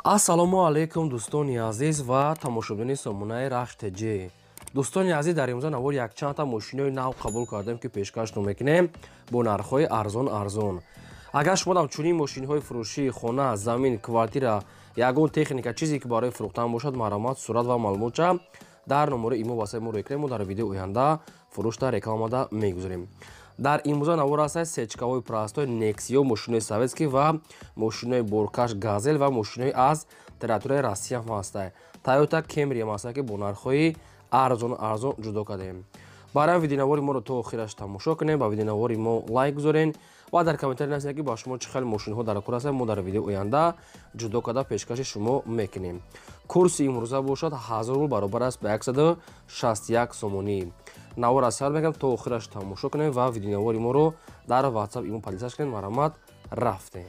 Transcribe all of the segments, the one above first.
Ассалому алайкум, дӯстони азиз ва тамошобинони сомонаи Рахш ТЖ. Дӯстони азиз, дар имрӯза навор якчандта мошинои нав қабул кардем, ки пешкашно мекунем бо нархҳои арзон арзон. Агар шумо дам чунин мошинҳои фурӯшии хона, замин, квартира, ягон техника, чизе ки барои фурӯхтан бошад, марҳамат, сурат ва маълумотча дар номери имо васаи мо рӯй кунем, мо дар видеои оянда фурӯшта рекламада мегузорем. Дар имрӯза навор ҳастад сечкаҳои простой Нексиё, мошинои советский ва мошинои боркаш Газел ва мошинои аз территорияи Россия ҳам ҳастад. Тойота Кемри ҳам ҳастад, ки бо нархҳои арзон арзон ҷудо кардем. Барои видеонавори моро то охираш тамошо кунем, ба видеонавори мо лайк гузорен ва дар комментарий нависед, ки ба шумо чӣ хел мошинҳо дар кор ҳастанд, мо дар видеои оянда ҷудо карда пешкаши шумо мекунем. Курси имрӯза бошад 1000 рубл, баробар аст ба 161 сомонӣ. Навор аз сар мекунам, то охираш тамошо кунем ва видеонавори моро дар WhatsApp имо поделиться кунем. Марҳамат, рафтем.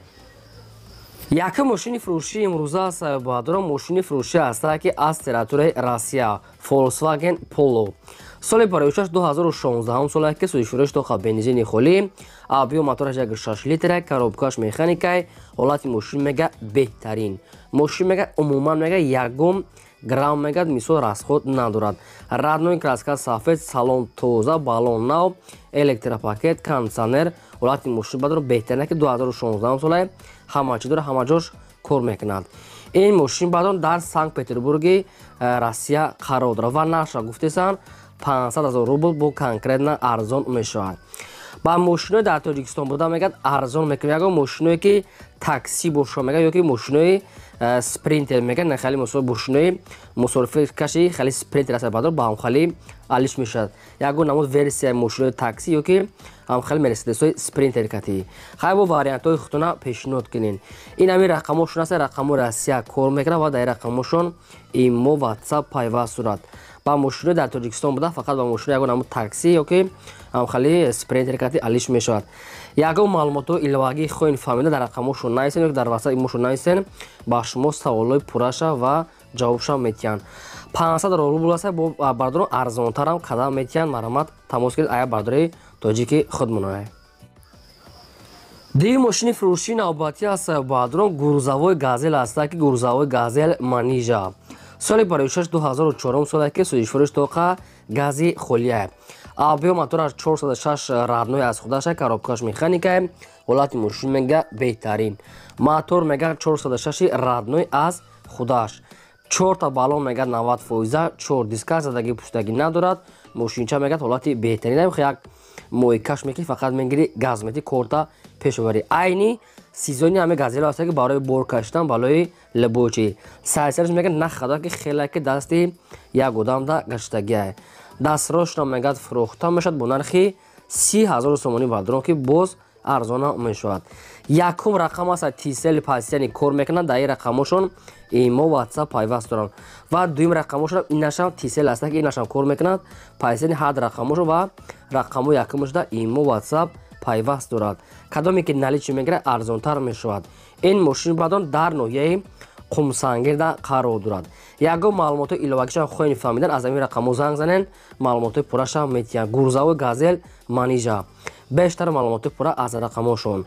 Якум мошини фурӯшии имрӯза аст, баъдро мошини фурӯшӣ ҳастад, ки аз территорияи Россия, Volkswagen Polo. Соли бароишаш 2016 соле, ки сӯзишфурӯш тоқа бензини холӣ, объём мотораш 1,6 литра, коробкаш механикай, ҳолати мошин мега беҳтарин. Мошин мега умуман мега ягон грамм мега мисол расход надорад. Родной краска сафед, салон тоза, баллон нав, электропакет, кондиционер, ҳолати мошин бадро беҳтарин, ки 2016 соле, ҳама чӣ дора, ҳама ҷош кор мекунад. Ин мошин баъдон дар Санкт Петербурги Россия қарор дорад ва нархша гуфтесанд 500 000 рубл, бо конкретно арзон мешавад. Ба мошинои дар Тоҷикистон буда мегӯяд арзон мекунем. Ягон мошиное ки такси боша мегӯяд, ё ки мошинои Спринтер мегӯяд, на хеле мошинои мусофиркаши хеле Спринтер аст, баъдо ба ҳамхали алиш мешавад. Ягон намуд версияи мошинои такси ё ки ҳамхали Мерседесҳои Спринтер кати. Хай, бо вариантҳои худтона пешниҳод кунед. Ин ҳамин рақамошон аст, рақамҳои Россия кор мекунад ва дар ин рақамошон имо, WhatsApp пайваст сурат. Ба мошинои дар Тоҷикистон буда фақат ба мошинои ягон намуд такси ё ки ҳамхали Спринтер кати алиш мешавад. Ягон маълумотҳои иловагӣ хоҳед фаҳмида, дар рақамҳошон нависен ё дар WhatsApp имошон нависен, ба шумо саволҳои пурраша ва ҷавобша метиҳанд. 500 рубл аст, бо бардорон арзонтарам қадам метиҳанд. Марҳамат, тамос кунед, ая бардори тоҷики худмоная. Дигар мошини фурӯшии навбатӣ аст, баъдрон грузовой Газел аст, ки грузовой Газел Манижа. Соли бароишаш 2004 соле, ки сӯзишфурӯш тоқа гази холия. Объём мотораш 406 родной аз худаша, коробкаш механика, ҳолати мошин мега беҳтарин. Мотор мега 406 родной аз худаш. Чорта баллон мега 90 фоиза, чор диска, задагӣ пуштагӣ надорад. Мошинча мегӯяд ҳолати беҳтарин. Як моикаш мекунӣ, фақат мегири, газ метӣ, корта пеш мебарӣ. Айни сезони ҳамин Газело аст, ки барои бор кашидан, барои либочи. Сайсараш мегӯяд нахада, ки хеле ки дасти як одамда гаштагиай. Дастрошро мегӯяд фурӯхта мешавад бо нархи 30 000 сомонӣ, бадрон, ки боз арзона мешавад. Якум рақам аст, Тисел пасияни кор мекунад, дар ин рақамошон имо, WhatsApp пайваст доранд. Ва дуюм рақамошон инашам Тисел аст, ки инашам кор мекунад, пасияни ҳад рақамошон ва рақамҳои якумашда имо, WhatsApp пайваст дорад. Кадоме ки наличи мегирад, арзонтар мешавад. Ин мошин баъдон дар ноҳияи Қумсангирда қарор дорад. Ягон маълумотҳои иловагиша хоҳед фаҳмидан, аз ҳамин рақамҳо занг занен, маълумотҳои пурраша метиҳанд. Грузовой Газел Манижа, бештар маълумотҳои пурра аз рақамҳошон.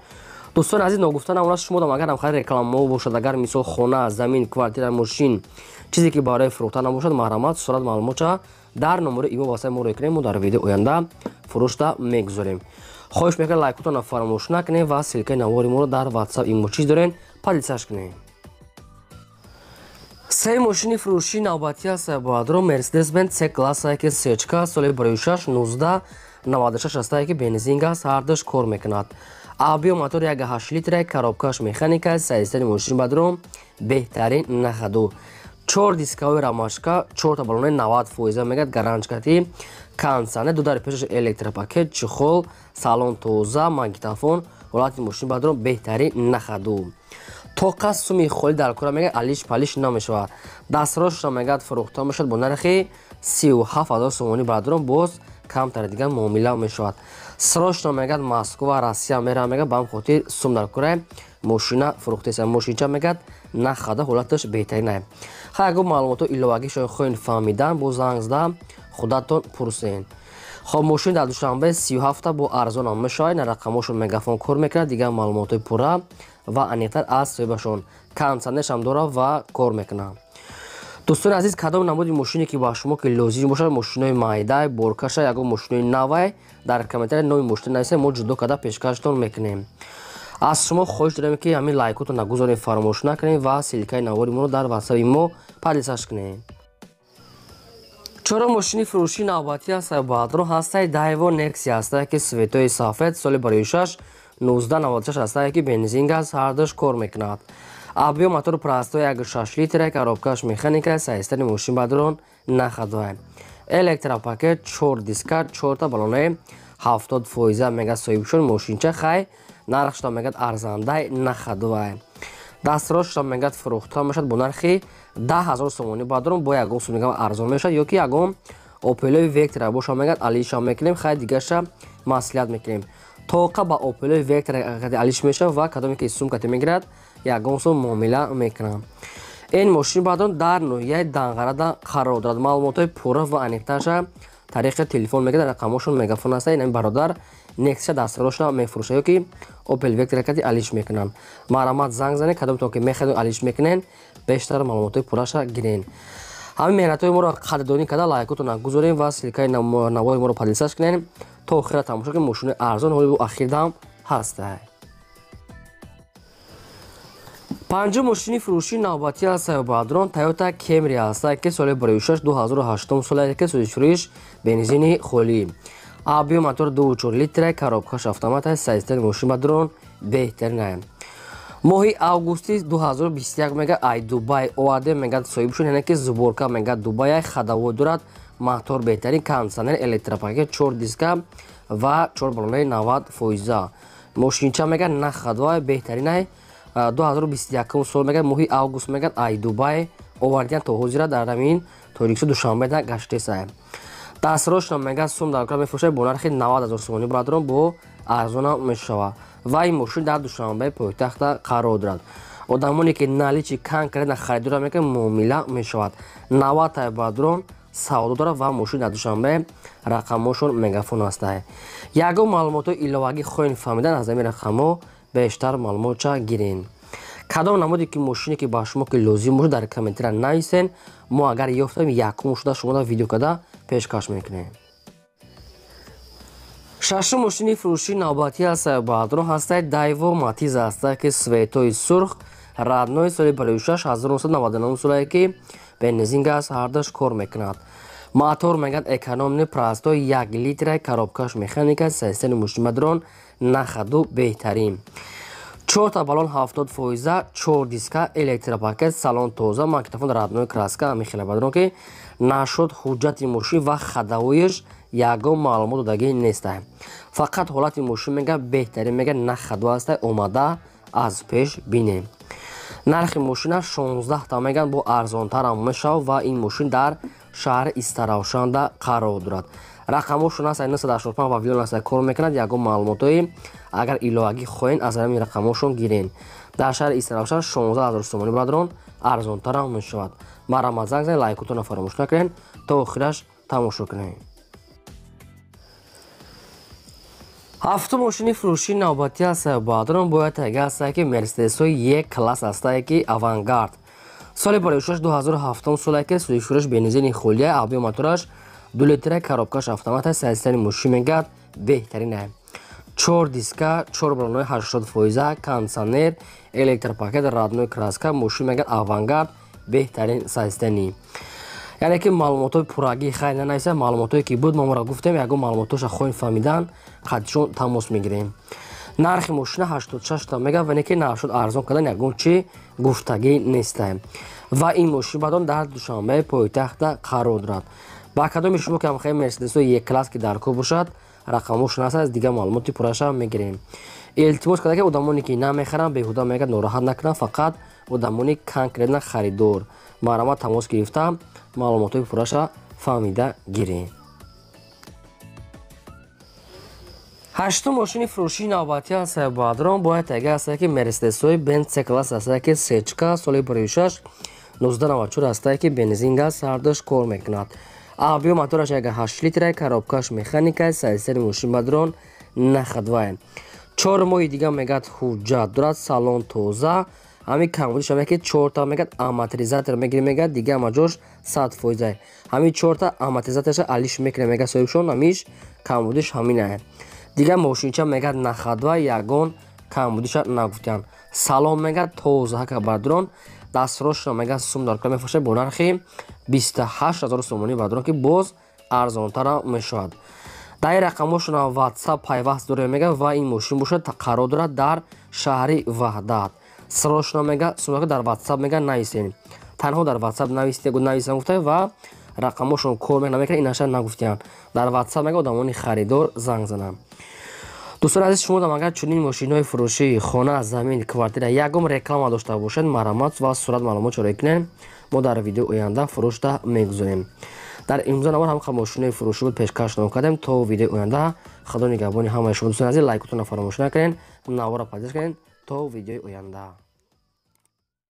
Дӯстони азиз, ногуфта намонад, шумо дам агар ҳамхали рекламаҳо бошад, агар мисол хона, замин, квартира, мошин, чизе ки барои фурӯхта набошад, марҳамат, сурат, маълумотча дар номери имо васаи мо рӯй кунем, мо дар видеои оянда фурӯшта мегузорем. Хоҳиш мекунем, лайкотонро фаромӯш накунем ва ссылкаи навори моро дар WhatsApp, имо чиз дорен, поделиться кунем. Се мошини фурӯшии навбатӣ аст, баъдро Мерседес Бенз С класса, ки сечка, соли бароишаш 1996 астае, ки бензин газ ҳардуш кор мекунад. Объём мотор 1,8 литра, коробкаш механика, состояни мошин бадром беҳтарин, нахаду. Чор дискаҳои рамашка, чорта баллонаи 90 фоиза мегӯяд гаранчкати, кондиционер, ду дари пешаш электропакет, чехол, салон тоза, магнитофон, ҳолати мошин бадром беҳтарин, нахаду. Тоқа суми холӣ дар кора мегӯяд алиш палиш намешавад. Дастрошро мегӯяд фурӯхта мешавад бо нархи 37 000 сомонӣ, бадром боз камтар дигар муомила мешавад. Срочно мегӯяд Москва, Россия мерава, мегӯяд, ба ҳам хотир сум дар кора, мошина фурӯхтеса. Мошинча мегӯяд нахада, ҳолаташ беҳтарин. Хай, агар маълумотҳо иловагӣ шояд хоҳед фаҳмидан, бо занг зада худатон пурсен. Хоб, мошин дар Душанбе 37-та, бо арзонам мешавад. На рақамҳошон Мегафон кор мекунад. Дигар маълумотҳои пурра ва аниқтар аз соҳибашон. Кондитсионершам дорад ва кор мекунад. Дӯстони азиз, кадом намуди мошине ки ба шумо ки лозим бошад, мошинои майдай, боркаша, ягон мошинои навай, дар комментария номи мошина нависед, мо ҷудо карда пешкаштон мекунем. Аз шумо хоҳиш дорем, ки ҳамин лайкотро нагузорем, фаромӯш накунем ва ссылкаи навори моро дар ватсапи мо поделиться кунем. Чорум мошини фурӯшии навбатӣ аст баъдро ҳастаи Daewoo Nexia ҳастае, ки светои сафед, соли барои 6 1996 ҳастае, ки бензин газ ҳардуш кор мекунад. Объём мотор простой 1,6 литра, коробкаш механика, состояние мошин бадрон находовая. Электропакет, 4 диска, 4 та баллонаи 70% мега соҳибшон. Мошинча хай нархшта мегад арзандай находовая. Дастрошта мегад фурӯхта мешавад бо нархи 10 000 сомонӣ бадрон, бо ягон сум арзон мешавад, ё ки ягон Опелои Вектра боша мегад алиша мекунем, хай дигаша маслиҳат мекунем. Тоқа ба Опелои Вектра алиш мешавад ва кадоме ки сумкате мегирад, ягон сум муомила мекунам. Ин мошин баъдон дар ноҳияи Данғарада қарор дорад. Маълумотҳои пурра ва аниқтарша тариқи телефон мегирад, рақамҳошон мегафон аста. Ин бародар Нексия дастрошна мефурӯшад ё ки Опел Вектра кати алиш мекунанд. Марҳамат, занг занед, кадомтон ки мехоҳед алиш мекунен, бештар маълумотҳои пурраша гирен. Ҳамин меҳнатҳои моро қадрдонӣ карда, лайкотро гузорем ва ссылкаи навори моро поделиться кунем. То охира тамошо кунем, мошинои арзон ҳоли ахирдам ҳаста. Панҷум мошини фурӯшии навбатӣ аст баъдрон Toyota Camry ҳаста, ки соли 2006 2008 соле, ки сӯзишфурӯш, бензини холӣ. Объём мотор 2,4 литра, коробкаш автомат аст, состояние мошин бадрон беҳтарин. Моҳи августи 2021 мега ай Дубай оварде, мега соҳиб шуд, яъне ки сборка мега Дубай, ходовой дорад, мотор беҳтарин, кондитсионер, электропакет, 4 диска ва 4 баллонаи 90%. Мошинча мега на ходовой, беҳтаринай. 2021 сол мега моҳи август мега ай Дубай овардиян, то ҳозира дар ҳамин Тоҷикистон Душанбеда гаштесай. Дастрошна мега сум дар мефурӯшад бо нархи 90 000 сомонӣ бародарон, бо арзона мешавад ва ин мошин дар Душанбе пойтахта қарор дорад. Одамоне ки наличный конкретно харидора мекунад, муомила мешавад. 90 тай бародарон савдо дорад ва мошин дар Душанбе, рақамҳошон мегафон ҳастанд. Ягон маълумотҳои иловагӣ хоҳем фаҳмидан, аз ҳамин рақамҳо бештар маълумотча гирен. Кадом намуде ки мошине ки ба шумо ки лозим бошад, дар комментария нависен, мо агар ёфтем, якум шуда шумода видео карда пешкаш мекунем. Шашум мошини фурӯшии навбатӣ аст баъдро ҳастаи Daewoo Matiz ҳаста, ки светои сурх, родной, соли 56 1999 солае, ки бензин газ ҳардуш кор мекунад. Мотор мегӯяд экономный, простой, 1 литра, коробкаш механика, состояние мошинбадрон на ходу беҳтарин. Чорта баллон 70%, чор диска, электропакет, салон тоза, магнитофон, родной краска. Ҳамин хела бадрон ки нашуд ҳуҷҷати мошин ва ходовоиш ягон маълумот додагӣ неста. Фақат ҳолати мошин мега беҳтарин, мега на ходу аста, омада аз пеш бинем. Нархи мошина 16 та меган, бо арзонтарам мешавад ва ин мошин дар шаҳри Истаравшанда қарор дорад. Рақамҳошон аст 985 ва вилон аст, кор мекунад. Ягон маълумотҳои агар иловагӣ хоҳен, аз ҳамин рақамҳошон гирен. Дар шаҳри Истаравшан 16 000 сомонӣ бародарон, арзонтарам мешавад. Марҳамат, занг занед, лайкотонро фаромӯш накунед, то охираш тамошо кунед. Ҳафтум мошини фурӯшии навбатӣ аст баъдрон бояд тайга ҳастае, ки Мерседесҳои Е класс ҳастае, ки Авангард, соли 2006 2007 солае, ки сӯзишфурӯш, бензини холия, объём мотораш 2 литра, коробкаш автомат аст, состояние мошин мегӯяд беҳтарин. Чор диска, чор баллонои 80%, кондитсионер, электропакет, родной краска, мошин мегӯяд Авангард, беҳтарин состояние. Яъне ки маълумотҳои пуррагӣ хайр нанависа, маълумотҳое ки буд, мо моро гуфтем. Ягон маълумотҳоша хоҳем фаҳмидан, қадшон тамос мегирем. Нархи мошина 86 та мега, вале ки нархшуд арзон кардан ягон чи гуфтагӣ нестаем. Ва ин мошин баъдон дар Душанбе пойтахта қарор дорад. Ба кадоми шумо ки ҳамхоҳи Мерседесҳои Е класс ки дар кор бошад, рақамҳошон аст, аз дигар маълумоти пурраша мегирем. Илтимос карда, ки одамоне ки намехаранд, беҳуда мегӯяд нороҳат накунанд, фақат одамони конкретно харидор марҳамат тамос гирифта, маълумотҳои пурраша фаҳмида гирем. Ҳаштум мошини фурӯшии навбатӣ аст баъдрон бояд тайга ҳастае, ки Мерседесҳои Бенз С класс ҳастае, ки сечка, соли 2006 1994 ҳастае, ки бензин газ ҳардуш кор мекунад. Объём мотораш 1,8 литра, коробкаш механика, состояние мошин бадрон на ходовая. 4 моҳи дига мегӯяд ҳуҷҷат дорад, салон тоза. Ҳамин камбудиша мегӯяд, ки чорта мегӯяд амортизатор мегирем, мегӯяд, дига ҳама ҷош 100%. Ҳамин чорта амортизаторша алиш мекунем, мегӯяд соҳибшон, ҳамиш камбудиш ҳаминае. Дига мошинча мегӯяд нахадва, ягон камбудиша нагуфтиянд. Салон мегӯяд тоза ҳака бародарон. Дастрошро мегӯяд сум дар кор мефурӯшад бо нархи 28 000 сомонӣ бародарон, ки боз арзонтарам мешавад. Дар ин рақамҳошона WhatsApp пайваст дорем, мегӯяд, ва ин мошин бошад қарор дорад дар шаҳри Ваҳдат. Срошно мегӯяд сумака дар WhatsApp мегӯяд нависен, танҳо дар WhatsApp нависен гуфта ва рақамҳошон кор намекунад, инаша нагуфтиянд. Дар WhatsApp мегӯяд одамони харидор занг зананд. Дӯстони азиз, шумо дам агар чунин мошинҳои фурӯшии хона, замин, квартира, ягон реклама дошта бошед, марҳамат ва сурат маълумот чора кунед, мо дар видеои оянда фурӯшда мегузорем. Дар имрӯза навор ҳамқа мошинои фурӯшӣ буд, пешкаш кардем. То видеои оянда худо нигаҳбони ҳамаи шумо. Дӯстони азиз, лайкотонро фаромӯш накунед, навора поддержка кунед. То видеои оянда.